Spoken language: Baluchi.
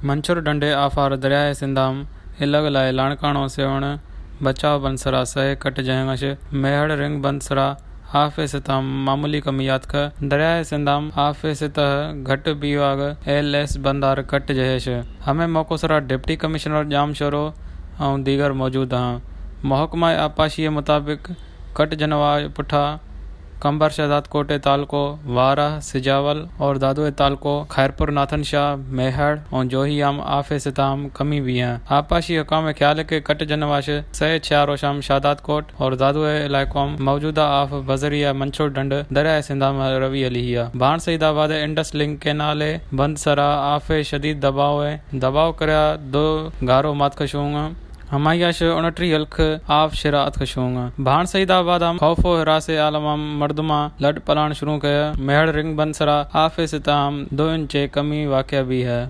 منچور ڈنڈے آفار دریائے سندھام الگ لائے لانکانو سیون بچاؤ بند سرا سئے کٹ جہیں اش۔ میہڑ رنگ بند سرا آف ءِ سطح ءَ معمولی کمی آتکہ۔ دریائے سندھام آف ءِ سطح ءَ گھٹ بیوگ ءَ ایل ایس بندار کٹ جہیش۔ ہمے موقع سرا ڈپٹی کمشنر جامشورو ءُ دیگر موجود ہاں۔ محکمہ آبپاشی ءِ مطابق کٹ جنوا پٹھا کمبر شہداد کوٹ ءِ تعلقو وارہ، سجاول اور دادو ءِ تعلقو خیرپور ناتھن شاہ، میہڑ اور جوہی ہم آف ءِ سطح ءَ کمی بیاں۔ آبپاشی حکام ءِ خیال ءَ کہ کٹ جنوا اش سئے چار روش ہم شہداد کوٹ اور دادو ءِ علاقو ہم موجودہ آف بذریعہ منچور ڈنڈ دریائے سندھام روی علیہ۔ بھانڈ سعید آباد ءِ انڈس لنک کینال ءِ بند سرا آف ءِ شدید دباؤ ءِ دباؤ کرا دو گارو مات کشونگ ہمائی اش انٹری ہلک آف شرا اتکشونگ۔ بھانڈ سعید آباد ہم خوف و ہراس عالم ہم مردماں لڈ پلان شروع کیا۔ میہڑ رنگ بند سرا آف ءِ سطح ہم دو انچ کمی واقع بی ہے۔